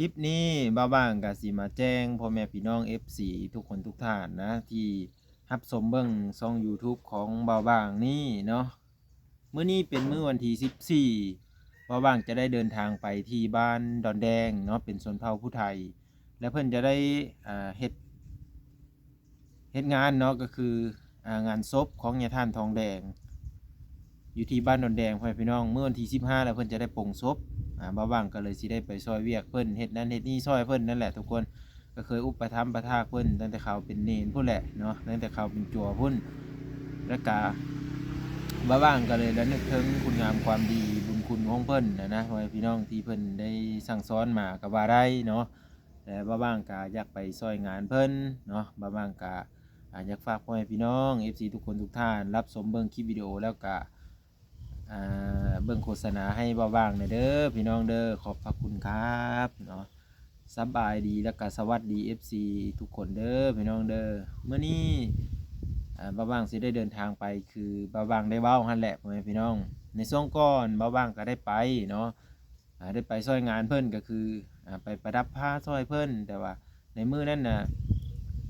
ຄລິບນີ້ບ່າວບ່າງກໍຊິມາແຈ້ງພໍ່ແມ່ພີ່ນ້ອງເອັຟຊີທຸກຄົນທຸກທ່ານນະ ທີ່ຮັບຊົມເບິ່ງຊ່ອງຢູທູບຂອງບ່າວບ່າງນີ້ເນາະ. ມື້ນີ້ເປັນມື້ວັນທີສິບສີ່ ບ່າວບ່າງຈະໄດ້ເດີນທາງໄປທີ່ບ້ານດອນແດງເນາະ ເປັນຊົນເຜົ່າຜູ້ໄທ ແລະເພິ່ນຈະໄດ້ ອ່າ ເຮັດ ເຮັດງານເນາະ ກໍຄື ອ່າ ງານສົບຂອງຍາທ່ານທອງແດງ ຢູ່ທີ່ບ້ານດອນແດງ ພໍ່ແມ່ພີ່ນ້ອງ. ມື້ວັນທີສິບຫ້າແລ້ວ ເພິ່ນຈະໄດ້ປົງສົບ ອ່າ ບ່າວບ່າງກໍເລີຍຊິໄດ້ໄປຊ່ອຍວຽກເພິ່ນ ເຮັດນັ້ນເຮັດນີ້ຊ່ອຍເພິ່ນນັ້ນແຫຼະທຸກຄົນ. ກໍເຄີຍອຸປະຖຳປະຖາກເພິ່ນຕັ້ງແຕ່ເຂົາເປັນເນນພຸ້ນແຫຼະເນາະ ຕັ້ງແຕ່ເຂົາເປັນຈົວພຸ້ນ. ແລ້ວກະບ່າວບ່າງກໍເລີຍລະນຶກເຖິງຄຸນງາມຄວາມດີບຸນຄຸນຂອງເພິ່ນນະນະ ພໍ່ແມ່ພີ່ນ້ອງ ທີ່ເພິ່ນໄດ້ສັ່ງສອນມາກໍວ່າໄດ້ເນາະ. ແລະບ່າວບ່າງກະຢາກໄປຊ່ອຍງານເພິ່ນເນາະ. ບ່າວບ່າງກະ ອ່າ ຢາກຝາກພໍ່ແມ່ພີ່ນ້ອງເອັຟຊີທຸກຄົນທຸກທ່ານ ຮັບຊົມເບິ່ງຄລິບວິດີໂອ ແລ້ວກະ ອ່າ ເບິ່ງໂຄສະນາໃຫ້ບ່າວບ່າງແດ່ເດີພີ່ນ້ອງເດີ. ຂອບພະຄຸນຄັບເນາະ. ສະບາຍດີ ແລ້ວກະສະຫວັດດີເອັຟຊີທຸກຄົນເດີພີ່ນ້ອງເດີ. ມື້ນີ້ ອ່າ ບ່າວບ່າງຊິໄດ້ເດີນທາງໄປ ຄືບ່າວບ່າງໄດ້ເວົ້າຫັ້ນແຫຼະ ພໍ່ແມ່ພີ່ນ້ອງ. ໃນຊ່ວງກ່ອນບ່າວບ່າງກໍໄດ້ໄປເນາະ ອ່າ ໄດ້ໄປຊ່ອຍງານເພິ່ນ ກໍຄື ອ່າ ໄປປະດັບຜ້າຊ່ອຍເພິ່ນ. ແຕ່ວ່າໃນມື້ນັ້ນນະ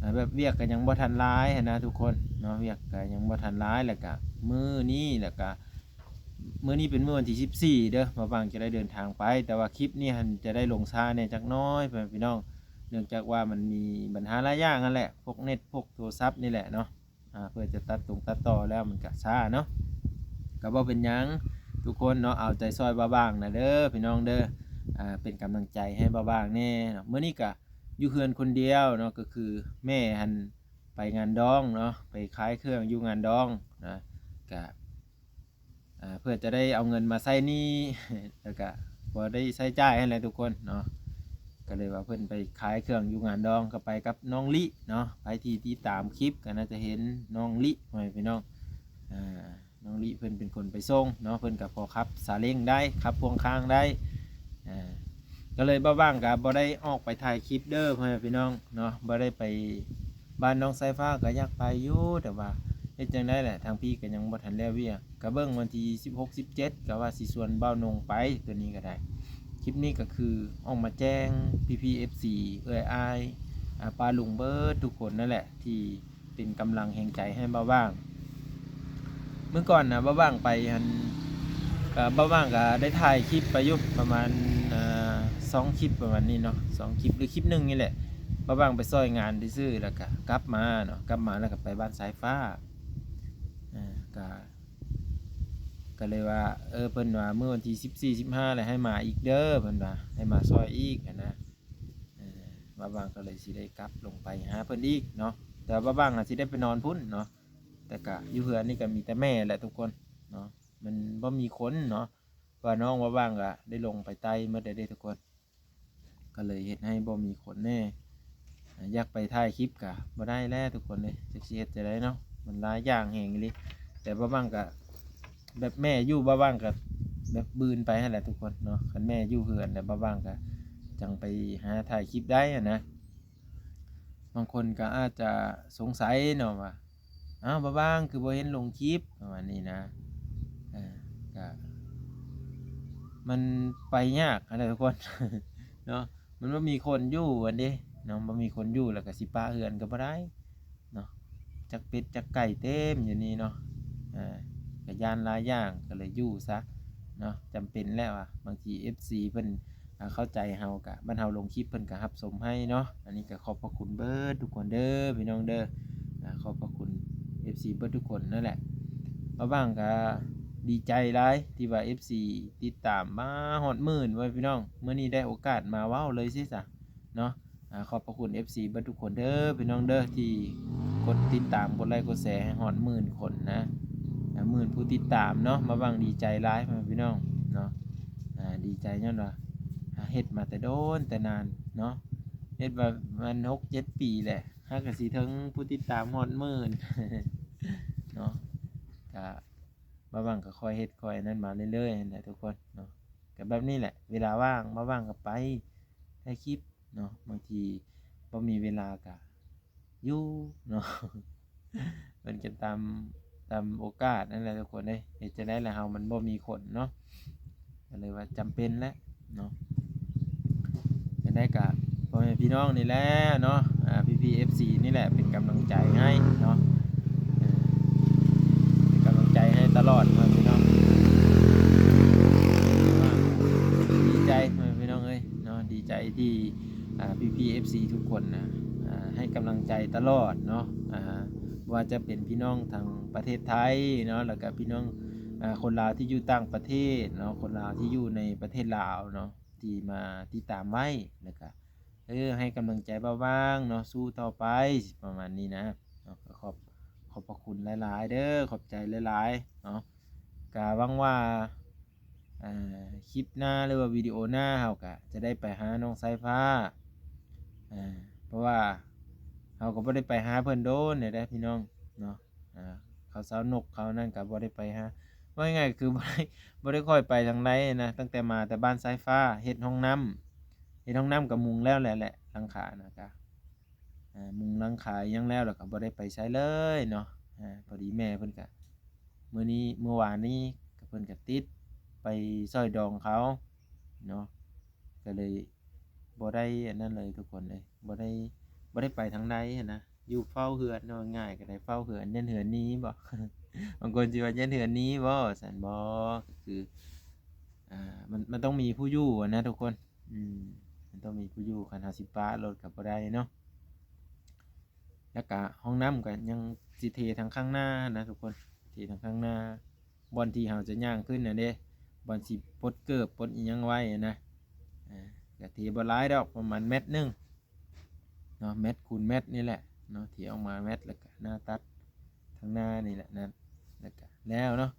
ອ່າ ແບບວຽກກໍຍັງບໍ່ທັນຫຼາຍຫັ້ນນະທຸກຄົນເນາະ ວຽກກໍຍັງບໍ່ທັນຫຼາຍ. ແລ້ວກະມື້ນີ້ ແລ້ວກະມື້ນີ້ເປັນມື້ວັນທີສິບສີ່ເດີ ບ່າວບ່າງຈະໄດ້ເດີນທາງໄປ. ແຕ່ວ່າຄລິບນີ້ຫັ້ນຈະໄດ້ລົງຊ້າແດ່ຈັກໜ້ອຍ ພໍ່ແມ່ພີ່ນ້ອງ ເນື່ອງຈາກວ່າມັນມີບັນຫາຫຼາຍຢ່າງຫັ້ນແຫຼະ ພວກເນັດ ພວກໂທລະສັບນີ້ແຫຼະເນາະ. ອ່າ ເພື່ອຈະຕັດຕົງຕັດຕໍ່ແລ້ວມັນກະຊ້າເນາະ ກະບໍ່ເປັນຫຍັງທຸກຄົນເນາະ. ເອົາໃຈຊ່ອຍບ່າວບ່າງນະເດີພີ່ນ້ອງເດີ ອ່າ ເປັນກຳລັງໃຈໃຫ້ບ່າວບ່າງແດ່ເນາະ. ມື້ນີ້ກະຢູ່ເຮືອນຄົນດຽວເນາະ ກໍຄືແມ່ຫັ້ນໄປງານດອງເນາະ ໄປຂາຍເຄື່ອງຢູ່ງານດອງນະ ກະ ອ່າ ເພື່ອຈະໄດ້ເອົາເງິນມາໃຊ້ໜີ້ ແລ້ວກະພໍໄດ້ໃຊ້ຈ່າຍຫັ້ນແຫຼະທຸກຄົນເນາະ. ກໍເລີຍວ່າເພິ່ນໄປຂາຍເຄື່ອງຢູ່ງານດອງ ກໍໄປກັບນ້ອງລິເນາະ. ໃຜທີ່ຕິດຕາມຄລິບກໍໜ້າຈະເຫັນນ້ອງລິ ພໍ່ແມ່ພີ່ນ້ອງ. ອ່າ ນ້ອງລິເພິ່ນເປັນຄົນໄປສົ່ງເນາະ ເພິ່ນກໍພໍຂັບຊາເລັງໄດ້ ຂັບພ່ວງຂ້າງໄດ້. ອ່າ ກໍເລີຍບ່າວບ່າງກໍບໍ່ໄດ້ອອກໄປຖ່າຍຄລິບເດີ ພໍ່ແມ່ພີ່ນ້ອງເນາະ. ບໍ່ໄດ້ໄປ ບ້ານນ້ອງສາຍຟ້າກໍຢາກໄປຢູ່ ແຕ່ວ່າເຮັດຈັ່ງໃດແຫຼະ ທາງພີ້ກໍຍັງບໍ່ທັນແລ້ວວຽກ. ກະເບິ່ງວັນທີສິບຫົກ ສິບເຈັດ ກະວ່າຊິຊວນບ່າວນົງໄປ ຕົວນີ້ກໍໄດ້. ຄລິບນີ້ກໍຄືອອກມາແຈ້ງພີ່ໆເອັຟຊີ ເອື້ອຍອ້າຍ ອາ ປ້າລຸງເບິດທຸກຄົນນັ້ນແຫຼະ ທີ່ເປັນກຳລັງແຮງໃຈໃຫ້ບ່າວບ່າງ. ມື້ກ່ອນນະ ບ່າວບ່າງໄປຫັ້ນ ກະບ່າວບ່າງກະໄດ້ຖ່າຍຄລິບໄປຢູ່ປະມານ ອ່າ ສອງຄລິບປະມານນີ້ເນາະ ສອງຄລິບ ຫຼື ຄລິບໜຶ່ງນີ້ແຫຼະ. ບ່າວບ່າງໄປຊ່ອຍງານຊື່ໆ ແລ້ວກະກັບມາເນາະ ກັບມາແລ້ວກະໄປບ້ານສາຍຟ້າ. ເອີ ກະ ກະເລີຍວ່າ ເອີ ເພິ່ນວ່າມື້ວັນທີສິບສີ່ ສິບຫ້າແລ້ວໃຫ້ມາອີກເດີ ເພິ່ນວ່າໃຫ້ມາຊ່ອຍອີກຫັ້ນນະ. ເອີ ບ່າວບ່າງກໍເລີຍຊິໄດ້ກັບລົງໄປຫາເພິ່ນອີກເນາະ ແຕ່ວ່າບ່າວບ່າງອາດຊິໄດ້ໄປນອນພຸ້ນເນາະ. ແຕ່ກະຢູ່ເຮືອນນີ້ກະມີແຕ່ແມ່ແຫຼະທຸກຄົນເນາະ ມັນບໍ່ມີຄົນເນາະ ວ່ານ້ອງວ່າວ່າງກະໄດ້ລົງໄປໃຕ້ໝົດແລ້ວເດ້ທຸກຄົນ ກໍເລີຍເຮັດໃຫ້ບໍ່ມີຄົນແດ່. ອາ ຢາກໄປຖ່າຍຄລິບກະບໍ່ໄດ້ແລ້ວທຸກຄົນເອີຍ ຈັກຊິເຮັດຈັ່ງໃດເນາະ ມັນຫຼາຍຢ່າງແຮງອີ່ຫຼີ. ແຕ່ບ່າວບ່າງກະ ແບບແມ່ຢູ່ ບ່າວບ່າງກະແບບບືນໄປຫັ້ນແຫຼະທຸກຄົນເນາະ. ຄັນແມ່ຢູ່ເຮືອນແລ້ວ ບ່າວບ່າງກະຈັ່ງໄປຫາຖ່າຍຄລິບໄດ້ຫັ້ນນະ. ບາງຄົນກໍອາດຈະສົງໄສເນາະວ່າ ອ້າວ ບ່າວບ່າງຄືບໍ່ເຫັນລົງຄລິບ ປະມານນີ້ນະ. ເອີ ກະ ມັນໄປຍາກຫັ້ນແຫຼະທຸກຄົນເນາະ ມັນບໍ່ມີຄົນຢູ່ຫັ້ນເດ້ເນາະ ບໍ່ມີຄົນຢູ່ ແລ້ວກະຊິປະເຮືອນກໍບໍ່ໄດ້ເນາະ ຈັກເປັດຈັກໄກ່ເຕັມຢູ່ນີ້ເນາະ. ເອີ ກະຢ້ານຫຼາຍຢ່າງ ກໍເລີຍຢູ່ຊະເນາະ ຈຳເປັນແລ້ວອະ. ບາງທີເອັຟຊີເພິ່ນ ອ່າ ເຂົ້າໃຈເຮົາກະ ບັດເຮົາລົງຄລິບເພິ່ນກະຮັບຊົມໃຫ້ເນາະ. ອັນນີ້ກະຂອບພະຄຸນເບິດທຸກຄົນເດີພີ່ນ້ອງເດີ ອ່າ ຂອບພະຄຸນເອັຟຊີເບິດທຸກຄົນນັ້ນແຫຼະ. ບ່າວບ່າງກະດີໃຈຫຼາຍທີ່ວ່າເອັຟຊີຕິດຕາມມາຮອດໝື່ນ ພໍ່ແມ່ພີ່ນ້ອງ ມື້ນີ້ໄດ້ໂອກາດມາເວົ້າເລີຍຊິຊະເນາະ. ອ່າ ຂອບພະຄຸນເອັຟຊີເບິດທຸກຄົນເດີພີ່ນ້ອງເດີ ທີ່ກົດຕິດຕາມ ກົດໄລ ກົດແຊໃຫ້ຮອດໝື່ນຄົນນະ ອ່າ ໝື່ນຜູ້ຕິດຕາມເນາະ. ບ່າວບ່າງດີໃຈຫຼາຍ ພໍ່ແມ່ພີ່ນ້ອງເນາະ. ອ່າ ດີໃຈຍ້ອນວ່າ ອ່າ ເຮັດມາແຕ່ດົນແຕ່ນານເນາະ ເຮັດມາປະມານຫົກເຈັດປີແຫຼະ ຫາກະຊິເຖິງຜູ້ຕິດຕາມຮອດໝື່ນເນາະ. ກະບ່າວບ່າງກະຄ່ອຍເຮັດຄ່ອຍນັ້ນມາເລື້ອຍໆຫັ້ນແຫຼະທຸກຄົນເນາະ. ກະແບບນີ້ແຫຼະ ເວລາວ່າງ ບ່າວບ່າງກະໄປຖ່າຍຄລິບ ເນາະ ບາງທີບໍ່ມີເວລາກະຢູ່ເນາະ ມັນກະຕາມ ຕາມໂອກາດນັ້ນແຫຼະທຸກຄົນເອີຍ. ເຮັດຈັ່ງໃດລະ ເຮົາມັນບໍ່ມີຄົນເນາະ ກະເລີຍວ່າຈຳເປັນແຫຼະເນາະ. ກະ ແລະກະພໍ່ແມ່ພີ່ນ້ອງນີ້ແຫຼະເນາະ ອ່າ ພີ່ໆ ເອັຟຊີ ນີ້ແຫຼະ ເປັນກຳລັງໃຈໃຫ້ເນາະ ເປັນກຳລັງໃຈໃຫ້ຕະຫຼອດພໍ່ແມ່ພີ່ນ້ອງ ດີໃຈພໍ່ແມ່ພີ່ນ້ອງເອີຍເນາະ ດີໃຈທີ່ ອ່າ ພີ່ໆ ເອັຟຊີ ທຸກຄົນນະ ອ່າ ໃຫ້ກຳລັງໃຈຕະຫຼອດເນາະ ອ່າ ບໍ່ວ່າຈະເປັນພີ່ນ້ອງທາງປະເທດໄທເນາະ ແລ້ວກະພີ່ນ້ອງ ອ່າ ຄົນລາວທີ່ຢູ່ຕ່າງປະເທດເນາະ ຄົນລາວທີ່ຢູ່ໃນປະເທດລາວເນາະ ທີ່ມາຕິດຕາມໄວ້ ແລ້ວກະ ເອີ ໃຫ້ກຳລັງໃຈບ່າວຫວ່າງເນາະ ສູ້ຕໍ່ໄປ ປະມານນີ້ນະເນາະ ກໍຂອບ ຂອບພະຄຸນຫຼາຍໆເດີ ຂອບໃຈຫຼາຍໆເນາະ ກະຫວັງວ່າ ອ່າ ຄລິບໜ້າ ຫຼືວ່າວິດີໂອໜ້າ ເຮົາກະຈະໄດ້ໄປຫານ້ອງສາຍຟ້າ ອ່າ ເພາະວ່າເຮົາກໍບໍ່ໄດ້ໄປຫາເພິ່ນໂດນແລ້ວເດ້ພີ່ນ້ອງເນາະ ອ່າ ເຂົາຊາວນົກເຂົານັ້ນກໍບໍ່ໄດ້ໄປຫາ ເວົ້າງ່າຍໆຄືບໍ່ໄດ້ ບໍ່ໄດ້ຄ່ອຍໄປທາງໃດນະ ຕັ້ງແຕ່ມາແຕ່ບ້ານສາຍຟ້າ ເຮັດຫ້ອງນ້ຳ ເຮັດຫ້ອງນ້ຳກໍມຸງແລ້ວແຫຼະ ແຫຼະ ຫຼັງຄານະກະ ອ່າ ມຸງຫຼັງຄາຫຍັງແລ້ວ ແລ້ວກໍບໍ່ໄດ້ໄປໃສເລີຍເນາະ ອ່າ ພໍດີແມ່ເພິ່ນກະ ມື້ນີ້ ມື້ວານນີ້ກໍເພິ່ນກໍຕິດໄປຊ່ອຍດອງເຂົາເນາະ ກໍເລີຍບໍ່ໄດ້ອັນນັ້ນເລີຍທຸກຄົນເອີຍ ບໍ່ໄດ້ ບໍ່ໄດ້ໄປທາງໃດຫັ້ນນະ ຢູ່ເຝົ້າເຮືອນເນາະ ງ່າຍກໍໄດ້ເຝົ້າເຮືອນ ຢ້ານເຮືອນໜີບໍ ບາງຄົນຊິວ່າຢ້ານເຮືອນໜີບໍ ວ່າຊັ້ນ ບໍ່ ກໍຄື ອ່າ ມັນ ມັນຕ້ອງມີຜູ້ຢູ່ຫັ້ນນະທຸກຄົນ ອືມ ມັນຕ້ອງມີຜູ້ຢູ່ ຄັນເຮົາຊິປະລົດກໍບໍ່ໄດ້ເນາະ ແລ້ວກະຫ້ອງນ້ຳກໍຍັງຊິເທທາງຂ້າງໜ້ານະທຸກຄົນ ເທທາງຂ້າງໜ້າ ບ່ອນທີ່ເຮົາຈະຍ່າງຂຶ້ນນະເດ້ ບ່ອນຊິປົດເກີບປົດອີ່ຫຍັງໄວ້ນະ ອ່າ ກະເທບໍ່ຫຼາຍດອກ ປະມານແມັດໜຶ່ງເນາະ ແມັດຄູນແມັດນີ້ແຫຼະເນາະ ເທອອກມາແມັດ ແລ້ວກະໜ້າຕັດ ທາງໜ້ານີ້ແຫຼະນັ້ນ ແລ້ວກະແລ້ວເນາະ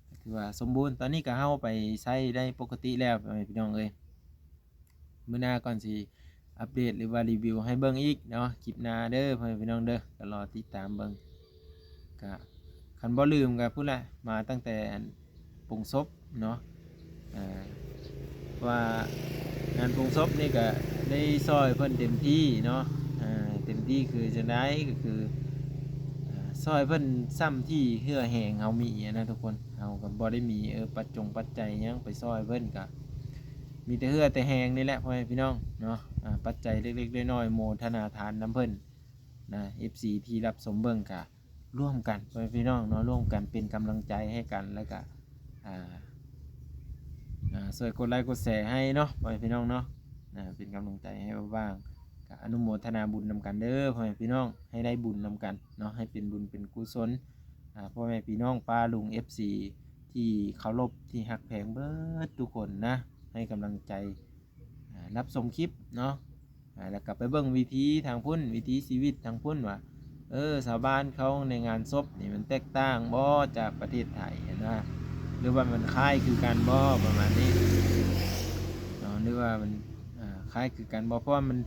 ກໍຖືວ່າສົມບູນ ຕອນນີ້ກໍເຮົາໄປໃຊ້ໄດ້ປົກກະຕິແລ້ວ ພໍ່ແມ່ພີ່ນ້ອງເອີຍ ມື້ໜ້າກ່ອນຊິອັບເດດ ຫຼືວ່າຣີວິວໃຫ້ເບິ່ງອີກເນາະ ຄລິບໜ້າເດີ ພໍ່ແມ່ພີ່ນ້ອງເດີ ກໍລໍຕິດຕາມເບິ່ງ ກະຄັນບໍ່ລືມກໍພຸ້ນແຫຼະ ມາຕັ້ງແຕ່ອັນ ປົງສົບເນາະ ເອີ ວ່າງານປົງສົບນີ້ກະໄດ້ຊ່ອຍເພິ່ນເຕັມທີ່ເນາະ ເອີ ເຕັມທີ່ຄືຈັ່ງໃດ ກໍຄື ເອີ ຊ່ອຍເພິ່ນຊ່ຳທີ່ເຫື່ອແຮງເຮົາມີຫັ້ນນະທຸກຄົນ ເຮົາກໍບໍ່ໄດ້ມີ ເອີ ປັດຈົງປັດໄຈຫຍັງໄປຊ່ອຍເພິ່ນ ກະມີແຕ່ເຫື່ອແຕ່ແຮງນີ້ແຫຼະ ພໍ່ແມ່ພີ່ນ້ອງເນາະ ເອີ ປັດໄຈເລັກໆນ້ອຍໆ ໂມທະນາທານນຳເພິ່ນນະ ເອັຟຊີ ທີ່ຮັບຊົມເບິ່ງ ກະ ຮ່ວມກັນ ພໍ່ແມ່ພີ່ນ້ອງເນາະ ຮ່ວມກັນເປັນກຳລັງໃຈໃຫ້ກັນ ແລ້ວກະ ອ່າ ອ່າ ຊ່ວຍກົດໄລກົດແຊໃຫ້ເນາະ ພໍ່ແມ່ພີ່ນ້ອງເນາະ ອ່າ ເປັນກຳລັງໃຈໃຫ້ບ່າວຫວ່າງ ກະອະນຸໂມທະນາບຸນນຳກັນເດີ ພໍ່ແມ່ພີ່ນ້ອງ ໃຫ້ໄດ້ບຸນນຳກັນເນາະ ໃຫ້ເປັນບຸນເປັນກຸສົນ ອ່າ ພໍ່ແມ່ພີ່ນ້ອງປ້າລຸງ ເອັຟຊີ ທີ່ເຄົາລົບ ທີ່ຮັກແພງເບິດທຸກຄົນນະ ໃຫ້ກຳລັງໃຈ ອ່າ ຮັບຊົມຄລິບເນາະ ອ່າ ແລ້ວກໍໄປເບິ່ງວິຖີທາງພຸ້ນ ວິຖີຊີວິດທາງພຸ້ນວ່າ ເອີ ຊາວບ້ານເຂົາໃນງານສົບນີ້ມັນແຕກຕ່າງບໍ່ຈາກປະເທດໄທຫັ້ນນະ ຫຼືວ່າມັນຄ້າຍຄືກັນບໍ່ ປະມານນີ້ເນາະ ຫຼືວ່າມັນ ອ່າ ຄ້າຍຄືກັນບໍ່ ເພາະວ່າມັນ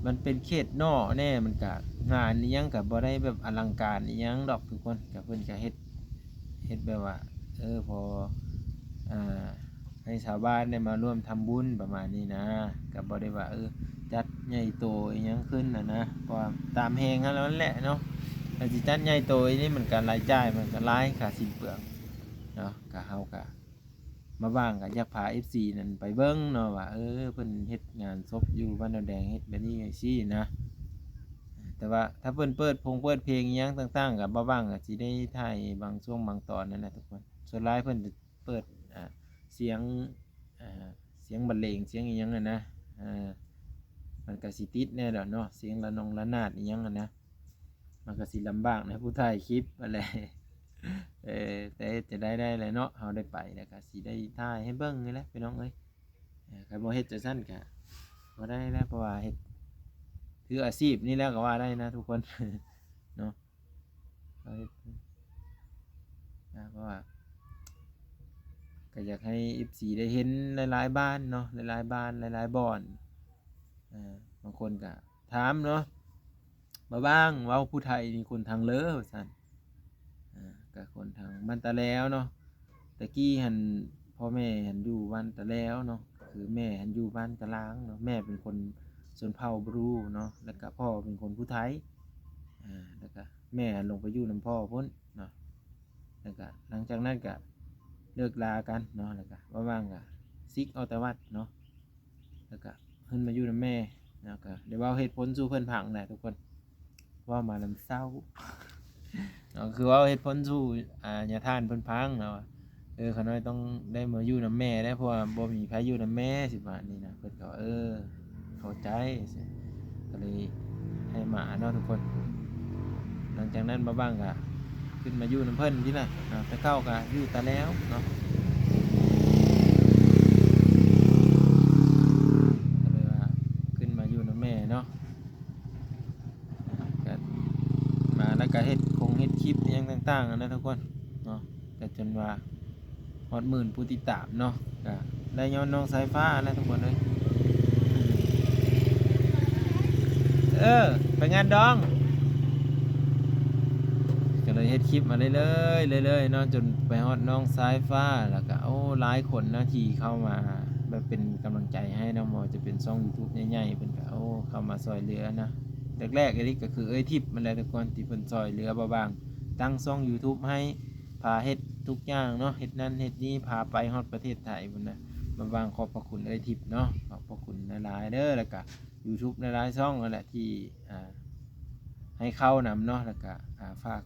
ມັນເປັນເຂດນອກແດ່ ມັນກະ ງານອີ່ຫຍັງກະບໍ່ໄດ້ແບບອະລັງການອີ່ຫຍັງດອກທຸກຄົນ ກະເພິ່ນກະເຮັດ ເຮັດແບບວ່າ ເອີ ພໍ ອ່າ ໃຫ້ຊາວບ້ານໄດ້ມາຮ່ວມທຳບຸນປະມານນີ້ນະ ກໍບໍ່ໄດ້ວ່າ ເອີ ຈັດໃຫຍ່ໂຕອີ່ຫຍັງຂຶ້ນຫັ້ນນະ ເພາະວ່າຕາມແຮງເຮົານັ້ນແຫຼະເນາະ ຖ້າຊິຈັດໃຫຍ່ໂຕອີ່ນີ້ມັນກໍລາຍຈ່າຍມັນກໍຫຼາຍ ຄ່າສິ້ນເປືອງເນາະ ກໍເຮົາກໍ ບ່າວຫວ່າງກໍຢາກພາ ເອັຟຊີ ນັ້ນໄປເບິ່ງເນາະວ່າ ເອີ ເພິ່ນເຮັດງານສົບຢູ່ບ້ານດອນແດງ ເຮັດແບບນີ້ຈັ່ງຊີ້ນະ ແຕ່ວ່າຖ້າເພິ່ນເປີດພົງເປີດເພງອີ່ຫຍັງຕ່າງໆ ກໍບ່າວຫວ່າງກໍຊິໄດ້ຖ່າຍບາງຊ່ວງບາງຕອນນັ້ນແຫຼະທຸກຄົນ ສ່ວນຫຼາຍເພິ່ນ ເປີດ ອ່າ ສຽງ ອ່າ ສຽງບັນເລງ ສຽງອີ່ຫຍັງຫັ້ນນະ ເອີ ມັນກະຊິຕິດແດ່ດອກເນາະ ສຽງລະນົງລະນາດອີ່ຫຍັງຫັ້ນນະ ມັນກະຊິລຳບາກໃນຜູ້ຖ່າຍຄລິບຫັ້ນແຫຼະ ເອີ ແຕ່ເຮັດຈັ່ງໃດໄດ້ແຫຼະເນາະ ເຮົາໄດ້ໄປແລ້ວກະຊິໄດ້ຖ່າຍໃຫ້ເບິ່ງນີ້ແຫຼະພີ່ນ້ອງເອີຍ ເອີ ຄັນບໍ່ເຮັດຈັ່ງຊັ້ນກະບໍ່ໄດ້ແລ້ວ ເພາະວ່າເຮັດ ຄືອາຊີບນີ້ແລ້ວກໍວ່າໄດ້ນະທຸກຄົນເນາະ. ເຮົາເຮັດ ນະ ເພາະວ່າກໍຢາກໃຫ້ ເອັຟຊີ ໄດ້ເຫັນຫຼາຍໆບ້ານເນາະ ຫຼາຍໆບ້ານ ຫຼາຍໆບ່ອນ ເອີ ບາງຄົນກໍຖາມເນາະ ບ່າວຫວ່າງ ເວົ້າຜູ້ໄທນີ້ຄົນທາງເລີ ວ່າຊັ້ນ ເອີ ກໍຄົນທາງບ້ານຕາແລວເນາະ ແຕ່ກີ້ຫັ້ນ ພໍ່ແມ່ຫັ້ນຢູ່ບ້ານຕາແລວເນາະ ຄືແມ່ຫັ້ນຢູ່ບ້ານກະລາງເນາະ ແມ່ເປັນຄົນຊົນເຜົ່າບຣູເນາະ ແລ້ວກະພໍ່ເປັນຄົນຜູ້ໄທ ອ່າ ແລ້ວກະແມ່ຫັ້ນລົງໄປຢູ່ນຳພໍ່ພຸ້ນເນາະ ແລ້ວກະຫຼັງຈາກນັ້ນກະເລີກລາກັນເນາະ ແລ້ວກະວ່າງໆກະສິກອອກຈາກວັດເນາະ ແລ້ວກະ ຂຶ້ນມາຢູ່ນຳແມ່ເນາະ ກໍໄດ້ເວົ້າເຫດຜົນສູ່ເພິ່ນຟັງນະທຸກຄົນ ເວົ້າມາແລ້ວມັນເສົ້າເນາະ ຄືເວົ້າເຫດຜົນສູ່ ອາ ຍາທ່ານເພິ່ນຟັງເນາະ ເອີ ຂ້ານ້ອຍຕ້ອງໄດ້ມາຢູ່ນຳແມ່ແລ້ວ ເພາະວ່າບໍ່ມີໃຜຢູ່ນຳແມ່ ຊິປະມານນີ້ນະ ເພິ່ນກໍ ເອີ ເຂົ້າໃຈ ກໍເລີຍໃຫ້ມາເນາະທຸກຄົນ. ຫຼັງຈາກນັ້ນບ່າວບ່າງກໍຂຶ້ນມາຢູ່ນຳເພິ່ນນີ້ແຫຼະເນາະ ແຕ່ເກົ່າກໍຢູ່ຕາແລ້ວເນາະ ກໍເລີຍວ່າຂຶ້ນມາຢູ່ນຳແມ່ເນາະ ກໍມາແລ້ວກໍເຮັດຄົງເຮັດຄລິບອີ່ຫຍັງຕ່າງໆ ຫັ້ນນະທຸກຄົນເນາະ ກໍຈົນວ່າ ຮອດໝື່ນຜູ້ຕິດຕາມເນາະ ກະໄດ້ຍ້ອນນ້ອງສາຍຟ້າແຫຼະທຸກຄົນເອີຍ. ເອີ ໄປງານດອງ ກໍເລີຍເຮັດຄລິບມາເລື້ອຍໆ ເລື້ອຍໆເນາະ ຈົນໄປຮອດນ້ອງສາຍຟ້າ ແລ້ວກະ ໂອ້ ຫຼາຍຄົນເນາະທີ່ເຂົ້າມາແບບເປັນກຳລັງໃຈໃຫ້ເນາະ ບໍ່ວ່າຈະເປັນຊ່ອງຢູທູບໃຫຍ່ໆ ເພິ່ນກະ ໂອ້ ເຂົ້າມາຊ່ອຍເຫຼືອນະ. ແລກໆອີ່ຫຼີກໍຄືເອື້ອຍທິບຫັ້ນແຫຼະທຸກຄົນ ທີ່ເພິ່ນຊ່ອຍເຫຼືອບ່າວບ່າງຕັ້ງຊ່ອງຢູທູບໃຫ້ ພາເຮັດທຸກຢ່າງເນາະ ເຮັດນັ້ນເຮັດນີ້ ພາໄປຮອດປະເທດໄທພຸ້ນນະ. ບ່າວບ່າງຂອບພະຄຸນເອື້ອຍທິບເນາະ ຂອບພະຄຸນຫຼາຍໆເດີ ແລ້ວກະຢູທູບຫຼາຍໆຊ່ອງຫັ້ນແຫຼະທີ່ ອ່າ ໃຫ້ເຂົ້ານຳເນາະ ແລ້ວກະ ອ່າ ຝາກ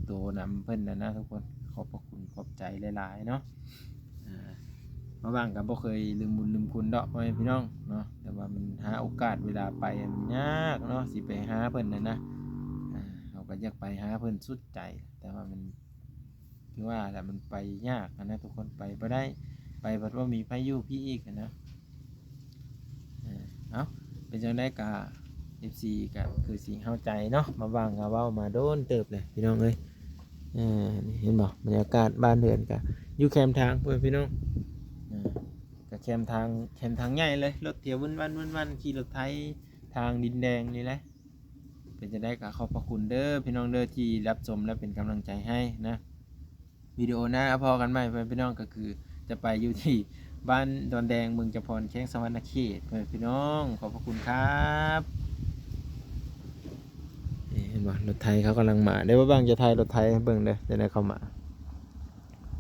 ໂຕນຳເພິ່ນຫັ້ນນະທຸກຄົນ ຂອບພະຄຸນຂອບໃຈຫຼາຍໆເນາະ. ອ່າ ບ່າວບ່າງກໍບໍ່ເຄີຍລືມບຸນລືມຄຸນດອກ ພໍ່ແມ່ພີ່ນ້ອງເນາະ ແຕ່ວ່າມັນຫາໂອກາດເວລາໄປມັນຍາກເນາະ ຊິໄປຫາເພິ່ນຫັ້ນນະ. ອ່າ ເຮົາກໍຢາກໄປຫາເພິ່ນສຸດໃຈ ແຕ່ວ່າມັນ ຄືວ່າແຫຼະ ມັນໄປຍາກຫັ້ນນະທຸກຄົນ ໄປບໍ່ໄດ້ ໄປພັດບໍ່ມີໃຜຢູ່ພີ້ອີກຫັ້ນນະ. ເອີ ເອົ້າ ເປັນຈັ່ງໃດກະ ເອັຟຊີ ກະຄືຊິເຂົ້າໃຈເນາະ ບ່າວບ່າງກະເວົ້າມາດົນເຕີບແຫຼະພີ່ນ້ອງເອີຍ. ເອີ ນີ້ເຫັນບໍ່ ບັນຍາກາດບ້ານເຮືອນກະຢູ່ແຄມທາງພຸ້ນພີ່ນ້ອງ ເອີ ກະແຄມທາງ ແຄມທາງໃຫຍ່ເລີຍ ລົດທຽວວຶ່ນວັນໆ ຂີ່ລົດໄຖທາງດິນແດງນີ້ແຫຼະ. ເປັນຈັ່ງໃດກໍຂອບພະຄຸນເດີພີ່ນ້ອງເດີ ທີ່ຮັບຊົມ ແລະ ເປັນກຳລັງໃຈໃຫ້ນະ. ວິດີໂອໜ້າພໍ້ກັນໃໝ່ ພໍ່ແມ່ພີ່ນ້ອງ ກໍຄືຈະໄປຢູ່ທີ່ບ້ານດອນແດງ ເມືອງຈຳພອນ ແຂວງສະຫວັນນະເຂດ ພໍ່ແມ່ພີ່ນ້ອງ. ຂອບພະຄຸນຄັບ. ນີ້ເຫັນບໍ່ ລົດໄຖເຂົາກຳລັງມາເດີ ບ່າວບ່າງຈະຖ່າຍລົດໄຖໃຫ້ເບິ່ງເດີ ຈະໄດ້ເຂົ້າມາ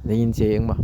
ໄດ້ຍິນສຽງບໍ່?